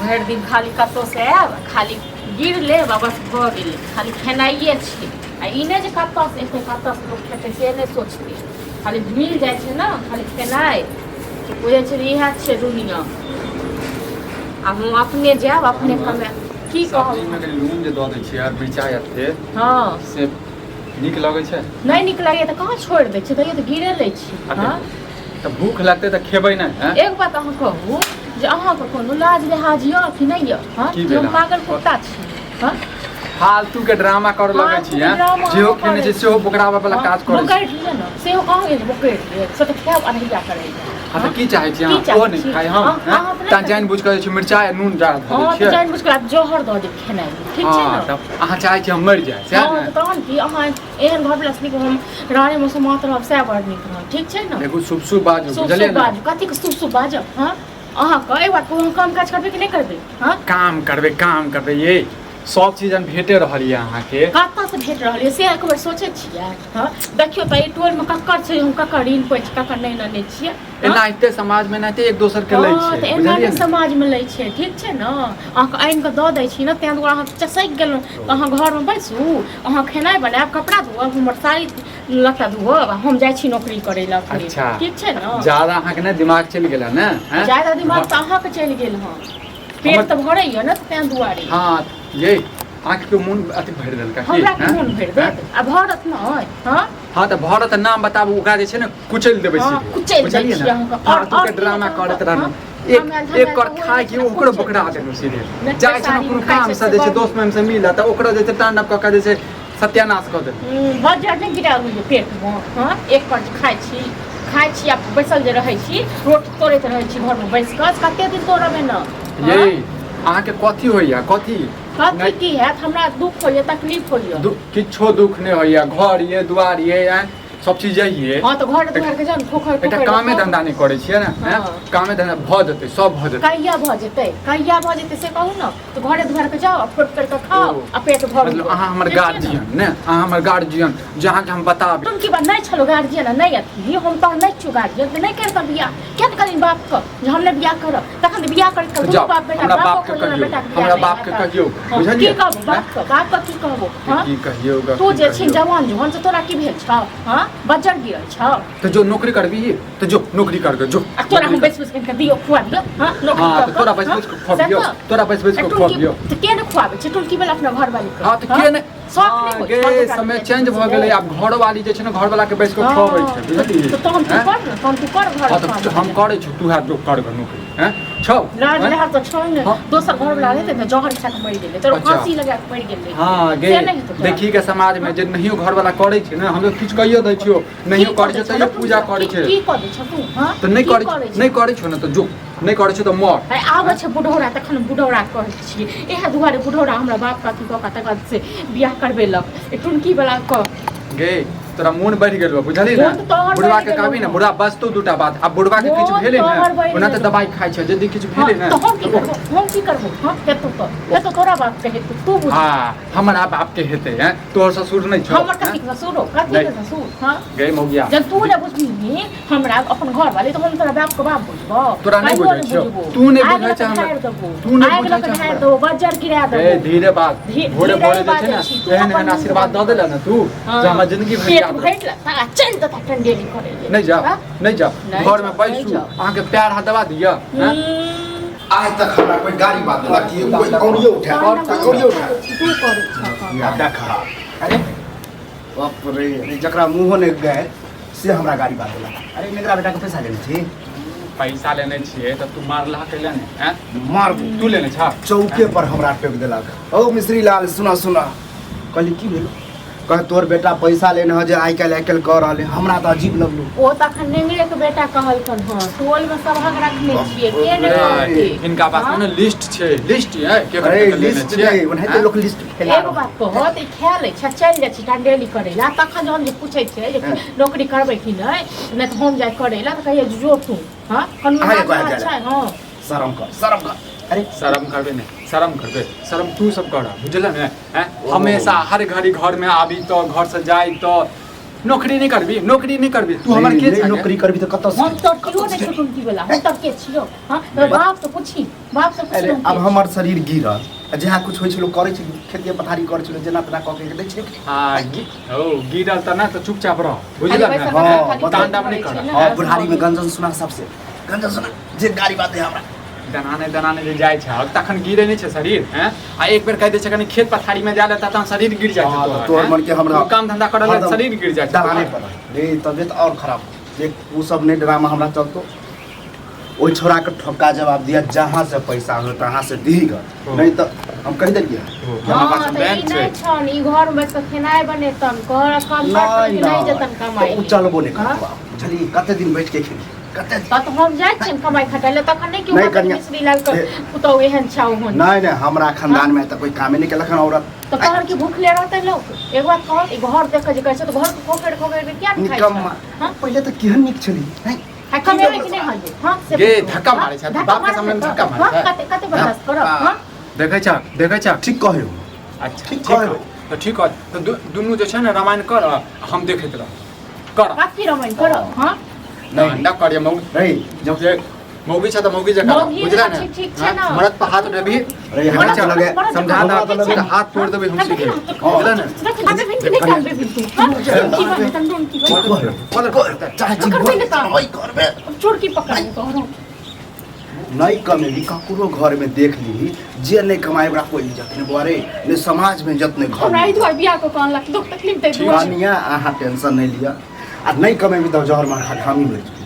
भरि दिन खाली कतहुसँ आयब खाली गिर लेब आ बस भऽ गेलै खाली खेनाइए छै आ ई नहि जे कतऽसँ एतै कतऽसँ लोक खेतै से नहि सोचतै खाली मिल जाइ छै ने खाली खेनाइ तऽ बुझै छै जे इएह छै दुनिआँ आ हम अपने जायब अपने कमायब की कहब सब्जीमे कनि नून जे दऽ दै छियै आर मिरचाइ एते हँ से नीक लगै छै नहि नीक लगैए तऽ कहाँ छोड़ि दै छियै तैयो तऽ गिरे लै छी हँ तऽ भूख लगतै तऽ खेबै नहि हैं? एक बात अहाँ कहू जे अहाँके कोनो लाज लिहाज यऽ कि नहि यऽ हँ की जे हम भेल पागल कुत्ता छी हँ फालतू के ड्रामा करऽ लगै फालतू छी के हैं ड्रामा जेहो अहाँ खेने करै छी सेहो बोकराबै वाला हँ, काज करै छी बोकरि लिअ ने सेहो कहाँ गेल बोकरि लिअ से तऽ खायब अढ़ैया करैया हँ तऽ की चाहै छी की अहाँ चाहै ओहो नहि छी? खाइ हम अहाँ- हैं? अहाँ तऽ नहि तहन जानि बुझि कऽ जे छै मिरचाइ आ नून जादा धऽ दै हँ तऽ छियै जानि बुझि कऽ आब जहर दऽ देब खेनाइमे ठीक छै हँ ने तऽ अहाँ चाहै छी हम मरि जाइ सएह हँ ने तऽ तहन की अहाँ एहन घर वाला नीक हम राणे मे समात रहब सएह बड़ नीक रहब ठीक छै ने देखू शुभ शुभ बाजू शुभ बुझलियै शुभ ने बाजू कथी के शुभ शुभ बाजब हँ अहाँ के एक बात कहू हम काम काज करबै कि नहि करबै हँ काम करबै काम करबै ये सब चीज हम भेटे रहल यऽ अहाँके कतऽ से भेट रहल यऽ से एक बेर सोचै छियै हँ देखियौ तऽ एहि टोलमे ककर छै हम ककर ऋण पैछ ककर नहि लेने छियै हँ? एनाहिते समाजमे एनाहिते एक दोसर के लै हँ छै तऽ एना बुझलियै नहि ने समाजमे लै छै ठीक छै ने अहाँके आनि कऽ दऽ दै छी ने ताहि दुआरे अहाँ चसकि गेलहुँ तऽ अहाँ घरमे बैसू अहाँ खेनाइ बनायब कपड़ा धोअब हमर साड़ी लत्ता धोअब आ हम जाइ छी नौकरी करै लए अखने। अच्छा। ठीक छै ने ज्यादा अहाँके ने दिमाग चलि गेल ने हैं? ज्यादा दिमाग तऽ अहाँके चलि गेल हँ पेट हमर- तऽ भरैया ने ताहि दुआरे हँ ये अहाँके केओ मोन अथी भरि देलका की हमरा के हैं? मोन भरि देत आ भरत नहि हँ हँ तऽ भरत नाम बताबू ओकरा जे छै ने कुचलि देबै हँ, सीधे कुचलि दै बुझलियै छियै ने अहाँके। और- फालतू और के की ड्रामा हेतै करैत अहाँके? रहलहुँ हँ? एक हमरा- एक हमरा कर तऽ खाय कि होइ छै, ओकरो कुचलि बोकरा दै छै। देलहुँ सीधे नहि, जाइ छै ने खेसारी कोनो खाइ काम छै से से जे छै बड़ दोस्त में से मिलत तऽ ओकरो जे छै तांडव कऽ के जे छै सत्यानाश कऽ देलहुँ बज्जर नहि गिरायल होइए पेटमे हँ एक पर जे खाइ छी खाइ छी आ बैसल जे रहै छी रोटी तोड़ैत रहै छी घरमे बैस कऽ कते दिन तोड़बै ने ये अहाँके कथी होइया कथी कथी नहि की हैत हमरा दुख होइए तकलीफ होइए किछो दुख नहि होइया घर ये दुआर ये आँय, सब चीज ये हँ तऽ घर दुआर के जान ठोकर एकटा ठोकर कामे धंधा नहि करै छियै ने हँ। आँय? कामे धंधा भऽ जेतै सब भऽ जेतै कहिया भऽ जेतै कहिया भऽ जेतै से कहू ने तऽ घरे दुआर के जाओ आ फोट कर के खाओ ओ। आ पेट भरू मतलब अहाँ हमर ठीक छै ने? गार्जियन ने अहाँ हमर गार्जियन जे अहाँके हम बताबी तुम की बात नहि छलो गार्जियन आ नहि अथी हम तऽ नहि छियौ गार्जियन तऽ नहि करितऽ बियाह किया नहि कहलियनि बापके जे हम नहि बियाह करब तखन तऽ बियाह करैत तऽ दुनू जाउ बाप बेटा हमरा बापो बापके कहलियनि कहियौ बेटाके बियाह हमरा नहि बापके हैत। कहियौ हँ, बुझलियै की कहबो बापके बापके की कहबो हँ की कहियौ ग तू की जे छी कहियौ? जवान जुवान से तोरा की भेल छौ हँ बज्जर गिरल छौ तऽ जो नौकरी करबी तऽ जो नौकरी कर जो आ तोरा हम बैस बैस कऽ दियौ खुआ दियौ हँ नौकरी हाँ कऽ तऽ कऽ, तोरा बैस हँ? बैस कऽ खुअबियौ से तऽ। तोरा बैस बैस आ कऽ टुनकी खुअबियौ तऽ के ने खुआबै छै टुनकी वाला अपना घरवाली के हाँ तऽ के ने शौक नहि हाँ, होइ गे छौ ओकरा समय के चेंज भऽ गेलै आब घरवाली जे छै ने घरवाला के बैस कऽ खुअबै छै बुझलियै तऽ तहन तू हैं? कर ने तहन तू कर घर हाँ तऽ हम करै छी तू है जो कर गऽ नौकरी हैं छौ लाज हैं? लहर तऽ छौ ने हाँ। दोसर घर वाला रहतै ने जहर खा कऽ मरि गेलै तोरा अच्छा। फांसी लगा कऽ मरि गेलै हाँ गे से नहि हेतौ तोरा। देखी के समाज में जे नहियो घरवाला करै छै ने हम लोग किछु कहियो दै छियो नहियो की करै कऽ छै दै तैयो छौ पूजा तू? करै छै की कऽ दै छौ तू हाँ तऽ नहि की करै करै नहि करै छौ ने तऽ जो नहि करै छौ तऽ मर आइ आबै छै बुढ़ौरा तखन बुढ़ौरा कहै छियै इएह दुआरे बुढ़ौरा हमरा बाप अथी कऽ कऽ तकर बाद से बियाह करबेलक ई टुनकी वाला कऽ गे तोरा मोन बढ़ि गेल बा बुझलही ने मोन तऽ तोहर बुढ़वा बढ़ि के गेलौ कहबी ने हँ। बुढ़वा बजतौ दूटा बात आब बुढ़वा के किछु मोन भेलै तोहर ने बढ़ि ओना तऽ गेलौ। दबाई खाइ छै यदि किछु हँ भेलै ने तऽ हम की तऽ ओ- करबो हम की करबो हँ हेतौ तऽ हेतौ तोरा बाप के हेतौ तू बुझ हँ हमरा बाप के हेतै हैं तोहर ससुर नहि छौ हमर हैं? कथी के ससुरो कथी नहि। के ससुर हँ गई मौगिया जब तू नहि बुझबही हमरा अपन घर वाली तऽ हम तोरा बाप के बाप बुझबो तोरा नहि कहियो बुझै छियौ। बुझबो। तू नहि आगि बुझै लऽ छै कऽ हमरा। ढारि देबो। तू नहि आगि बुझै लऽ कऽ छै ढारि हमरा। देबो बज्जर गिरा ए देबो धीरे बात भोरे धीरे भोरे जे छै बाजै ने छी, तू एहन अपन एहन मुँह आशीर्वाद दऽ बंद देला ने तू हँ। जे हमरा जिंदगी भरि पेट याद रहत। भरि लेता आ चलि देता टंडेली करै लेल नहि जाओ हँ? नहि जाओ नहि घर में जाउ, नहि बैसू जाउ। अहाँके पैर हाथ दबा दिअ हैं? आज तक हमरा कोई गाड़ी बात देलक कि कोई औरियो उठा तहन कोई औरियो उठा तू करै छह या देखा अरे बाप रे अरे जकरा मुँहो नहि गए से हमरा गाड़ी बात देलक अरे नेगरा बेटा के पैसा लेने छी पैसा लेने छियै तऽ तू मारलह कैला ने हैं? मार दे तू लेने छह चौके पर हमरा टोकि देलक ओ मिश्री लाल सुना सुना कहली की भेल कह तोहर बेटा पैसा लेने ह जे आइ काल्हि आइ काल्हि कऽ रहल है हमरा तऽ अजीब लगलो ओ तऽ अखन नेंगरे के बेटा कहलकन हँ टोल में सबहक रखने छियै के ने कहतै हिनका पास हँ? ने लिस्ट छै लिस्ट है केकर अरे केकर लेने लिस्ट छियै नहि ओनाहिते हैं? लोक लिस्ट फैला एगो बात कहत ई खा लै छै चलि जाइ छै टंडेली करै लए तखन जहन जे पूछै छै जे हँ। नौकरी करबै कि नहि नहि तऽ हम जाइ करै लए तऽ कहियै जे जो तू हँ कोनो अहाँके लाज कहल लाज जाइ छै हँ शरम कर शरम कर अरे शरम करबे नहि शरम करबे शरम तू सब कर बुझल ने हैं? हमेशा हर घड़ी घर में आबी तो घर से जाई तो नौकरी नहीं करबी, नौकरी नहीं करबी, तू हमर के नहीं छा? नौकरी करबी तऽ कतऽ हम तो केओ नहि छौ टुनकी वाला, हम तब के छियौ? हाँ, तोर बाप से पूछी, बाप से पूछी। अरे हम अब के हमर शरीर गिरल आ जहाँ कुछ होइ छलो करै छली, खेती पथारी करै छलो, जेना तेना कऽ के दै छलै। हाँ, ओ गिरल त ना त चुपचाप रह, खाली बुझल पैसा ना? कमा, हाँ, खाली मतलब तांडव करै नहि छै करऽ। ने, हाँ, बुढ़ारी में गंजन सुना, सबसे गंजन सुना जे गाड़ी बात है हमरा। दनाने दनाने जे जाइ छै तखन गिरे नहि छै शरीर हैं? आ एक बेर कहि दै छै कनि खेत पथारी में जा ले तखन शरीर गिर जाइ छै। हाँ, तऽ तोहर, तोहर हैं? मन के हमरा तू काम धंधा करऽ हरदम शरीर गिर जाइ छै डराने तोहर। पर रे, तबियत और खराब। देख, उ सब नहीं ड्रामा हमरा चलतो। ओहि छोड़ा के ठोका जवाब दिया, जहाँ से पैसा हो तहाँ से दी ग, नहीं तो हम कह देलिए। ओ, कि हमरा हाँ, पास तऽ बैंक ई छै। नहि छन, ई घर में बैठ कऽ खेनाइ बनेतन, घर काम नहीं काज करके नहि जेतन नहीं कमाइ। तो उ चलबो नहीं हाँ? करतो। बुझलिए, कते दिन बैठ के खेली, कते दिन? तऽ हम जाइ छियनि कमाइ खटाइ लए, तखन नहि केओ नहि कहत कनिया- मिश्री लाल के ए- पुतहु एहन छौ ओहन। नहीं नहीं, हमरा खानदान में तो कोई कामे नहीं केलक हन औरत। तऽ कहल कि भूखले रहतै लोक? एक बात कहत, ई घर देख कऽ जे कहै छै तऽ घर के खोखरि खोखरि के किया नहि खाइ छै? निकम्मा। हाँ? पहिले तऽ केहन नीक छली नहीं? आ कमेबै कि नहि हजू? हाँ, से गे, पूछू। धक्का हाँ, मारै छै, धक्का बाप के मारै सामने छै धक्का तऽ, मारै छै। हाँ, कते कते बर्दाश्त करब? हाँ? देखै छ, देखै छ? ठीक कहे हो। अच्छा, ठीक ठीक कहे है हो। तऽ ठीक है, तऽ दुनू जे छै ने रामायण कर, हम देखैत रह कर। कथी रामायण करब? हाँ? नहीं अंडा करिए मौगी। नहीं, जब जे मौगी छ तऽ मौगी जकाँ रह, मौगी बुझला जकाँ ने? ठीक- ठीक छै हाँ? ने। मरद पर हाथ उठेबही, अरे हमरा तो लगे, समझा हमरा तो दे, लगे, हाथ तोड़ देबै हम सीधे, बुझला ने? ठीक कहे हो, ठीक कहे हो। चाहे जी करबै ने तऽ। नहीं करबे। चोरकी पकड़ तोहरो। नहीं कमेली, ककरो घर में देख ली, जे नहीं कमाए ओकरा कोई इज्जत नहीं बुआ रे, नहीं समाज में इज्जत नहीं घर हमरा में। एहि दुआरे बियाह कऽ कऽ अनलक, दुख तकलीफ दै दुआरे। कनिया, अहाँ टेंशन नहीं लिअ, आ नहीं कमेबी तऽ जहर मार खा के हमही मरि जेबै।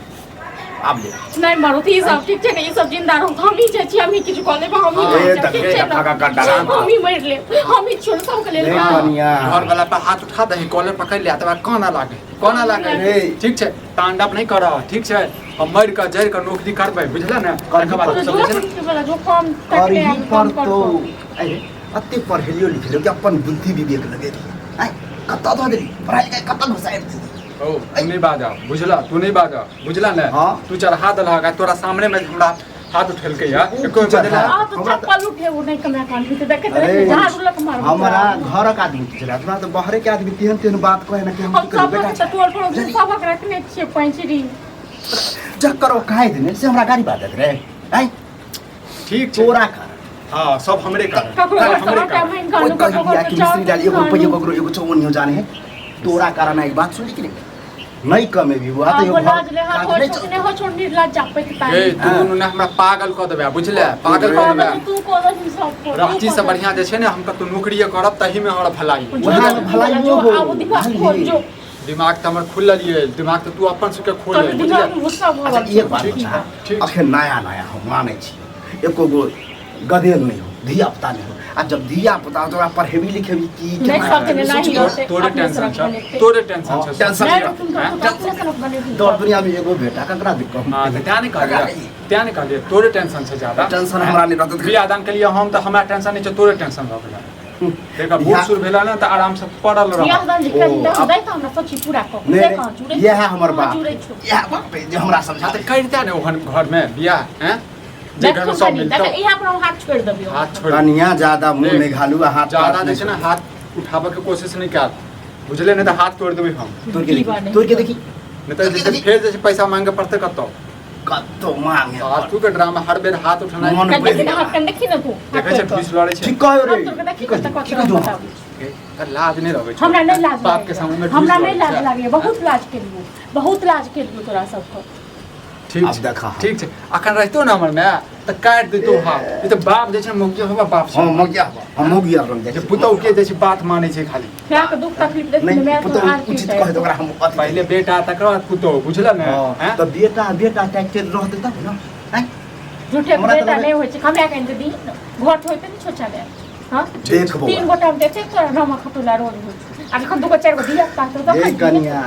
आब ले। नहि मरू तऽ ई सब ठीक छै ने, ई सब जिंदा रहू, हमही जाइ छी, हमही किछु कऽ लेब, हमही ए, मरि जायब, तऽ ठीक छै ने? फका का डराम। हमही मरि लेब, हमही छोड़ सबके लेल। नहीं कनिया, घर वाला पर हाथ उठा दही, कॉलर पकड़ ले, तब काना लागे, काना लागे। रे। ठीक छै, तांडव नहीं कर, ठीक छै? हम मरि कऽ जरि कऽ नौकरी करबै, बुझल ने? तकर बाद जो सब जे छै ने, वाला जो काम तकले करही हम काम पड़तौ। करतौ। अरे अते पढ़ेलियो लिखेलियो कि अपन बुद्धि विवेक लगेली, आँय कतऽ धऽ देली पढ़ाई लिखाई, कतऽ घुसारि देली? ओ तू नहीं बाजा, बुझला? तू नहीं बाजा, बुझला ने? हाँ। तू चढ़ा देलहक आ तोरा सामने में हमरा हाथ उठेलकै या उ एको की चढ़ा? बदला। आ तो हमरा तऽ- चप्पल उठेबो नहि कमे कान भी देखैत अरे, रहे, झाड़ू लक मारबो। हमरा घरक आदमी की छलै, हमरा तऽ बाहरे के आदमी तेहन तेहन बात कहे ने कि हम हम की करी सबक बेटा। तऽ टोल पड़ोस सबक रखने छियै पैंचरी। जकर ओ कहे देने से हमरा गाड़ी बाजत रे, आँय? ठीक छै। तोरा कारण। हाँ, सब हमरे कारण। ककरो सब घर हमरे से आटा कारण। मांगि कोई कऽ आनू, कह ककरो दिया घर कि से मिस्त्री चाउर लाल एगो मांगि रुपये कऽ आनू। ककरो एगो चौवनियो जाने है, तोरा कारण। एक बात सुनली कि नहीं? नहीं कमेबी बुआ हाँ, तो वो लाज ले हाथ काज हो नहीं छोड़ नहीं हो छोड़, निर्लाज जापे के ए तानी। तू दुनू ने हमरा पागल कऽ देबै, बुझले? पागल कऽ देबै। पागल तू कोनो हिसाब को रांची से बढ़िया जे छै ने, हम कतौ नौकरिये करब, तही में हमरा भलाई। वएह में भलाई जो हो, आबो दिमाग बुझलियै? खोल जो। दिमाग तऽ हमर खुलल ये, दिमाग तऽ तू अपन सबके खोल तोहर बुझले? दिमाग में गुस्सा भऽ अच्छा रहल एक बात ठीक बता, ठीक। अखन नया नया हम मानै छी, एको गो गधेल नहीं हो, धिया पुता नहीं हो, आ जब धिया पुता हो तो ओकरा पढ़ेबी लिखेबी की नहीं, केना सब करबी? नहीं सोच रहतै, तोरे अपने टेंशन सड़क छौ, बनेतै। तोरे टेंशन छौ। हाँ, टेंशन नहि छौ। रुकू, तो अपने सड़क बनेबही। दौड़ दुनिया में एगो बेटा ककरा दिक्कत? हाँ, तऽ तें नहि कहलियै, तें नहि कहलियै, तोरे टेंशन छै ज्यादा। टेंशन हमरा नहि रहतै। बियाह दान के लिए हम तऽ हमरा टेंशन नहि छै, तोरे टेंशन भऽ गेलै। देख, बूढ़ सूढ़ भेला ने तऽ आराम से पड़ल रह। बियाह दान जे ओ, करी तऽ आब- दै तऽ हमरा सब चीज पूरा कऽ नहीं से कहाँ नहीं, जुड़ै इएह हमर कहाँ बाप, जुड़ै छौ? इएह बाप है जे हमरा समझा हाँ तऽ करिते ने ओहन घर में बियाह हैं, जे घर में देखू सब कनी, मिलतौ। देख, इएह पर हम हाथ छोड़ि देबियौ। हाथ छोड़। कनिया, ज्यादा मुंह देख, नहीं घालू आ हाथ ज्यादा काट जे छै ने हाथ उठाबऽ के कोशिश नहि कयल, बुझले? नहि तऽ हाथ तोड़ि देबै हम। तोड़ के की देखी, बात तोड़ के देखी। नहि तऽ जे छै फेर जे छै पैसा मांगे पड़तै कतौ। कतौ मांगे? फालतू के ड्रामा, हर बेर हाथ उठेनाइ। मन कनी बढ़ि देखी ने हाथ, कनी देखी ने तू हाथ देखै छै, तोड़ि कऽ। फीस लड़ै छै। ठीक कहो रे। हाथ तोड़ि कऽ देखी की ने तऽ कही? की ककरो कही? बताबै छी। ए, लाज नहि लगै छौ? हमरा नहि लाज बाप के लागैए। सामने में हमरा ठूस नहि लड़ै लाज छै। लागैए, बहुत लाज केलियौ, बहुत लाज केलियौ तोरा सबके। ठीक आब छै। देखा हम। ठीक छै, अखन रहितो ने हमर माय तऽ काटि दैतौ हाथ। ई तऽ बाप जे छै मौगिया होबा बाप छै। हाँ, मौगिया हवा, हम मौगिया रंग जाइ जे छी। पुतहु के जे छै बात मानै छै खाली। मायके दुख तकलीफ देखी नहीं माय तो पुतहु आर की उचित कहे तऽ ओकरा हम अथी पहिले बेटा तकर बाद पुतहु, बुझल ने? हाँ, हैं? तऽ बेटा बेटा टाइप रहतै तब ने, आँय? झूठे के हमरा तऽ बेटा लगै- नहि होइ छै, कमाए कऽ आनि दे दीही ने, घर तऽ होइते ने छौ चलायल। हाँ, देख बौआ। तीन गोटा मे देखै तोरा रमा खटोला रोज होइ छौ, आ जखन दू गो चारि गो धिया पुता हेतौ हे तखन दिहे। कनिया,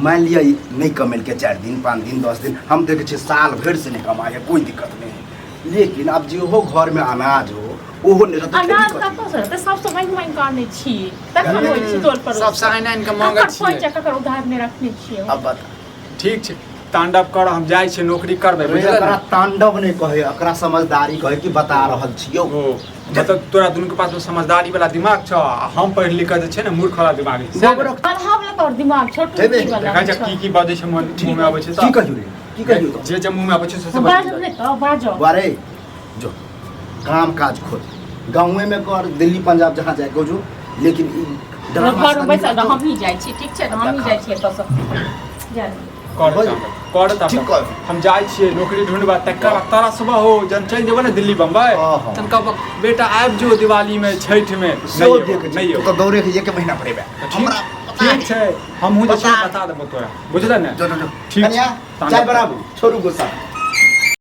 मान लिअ ई नहि कमेलकै 4 दिन, 5 दिन, 10 दिन, हम देखै छियै साल भरि से नहि कमाइ है, कोई दिक्कत नहीं है, लेकिन अब जेहो घरमे अनाज हो ओहो नहि रहतै, अनाज खेती कथी? कतऽ से रहतै? सबसँ मांगि मांगि कऽ आनै छियै तखन होइ छै टोल पड़ोस। सबसँ आनि आनि कऽ मांगै ककर छियै। पैंच आ ककर उधार नहि रखने छियै। अब बता। ठीक छै। तांडव कर, हम जाइ छियै नौकरी करबै, रे, बुझल एकरा ने? तांडव नहि कहै, एकरा समझदारी कहै कि बता रहल छियौ। ओ मतलब तोरा दुनू के पास में समझदारी वाला दिमाग छौ आ हम पढ़ि लिख के जे छै ने मूर्ख वाला दिमाग छै, सएह ने? पढ़ाव ला तोहर दिमाग छोटू हेबे, की वाला देखै छै की की बजै छै, मुँह में अबै छै की तऽ कहियौ रे, की कहियौ तऽ? जे जे मुँह में अबै छै से से बाजब बजै नहि तऽ बाजब। बारे जो काम काज खोज, गाँवे में कर, दिल्ली पंजाब जहाँ जाए को जो, लेकिन ई ड्रामा घर में से बैसल निकल। हम ही जाइ छी, ठीक छै ने? हम ही जाइ छी एतऽसँ जा। कर बज। कर तब ठीक कर। हम जाइ छियै नौकरी ढूंढबा, तकर बाद तारा सुबह हो जन चलि जेबै ने दिल्ली बम्बई, हाँ। तन कहब बेटा आबि जो दिवाली में छठि में। सेहो नहि देख, एबो, नहि तू एबो। तऽ दौड़े के एक महीना पर एबे। ठीक हमरा पता ठीक छै, हमहूँ जे छै बता। बता देबो तोरा, बुझल ने? जो जो जो। ठीक कनिया छै। चाय बनाबू, छोड़ू गुस्सा।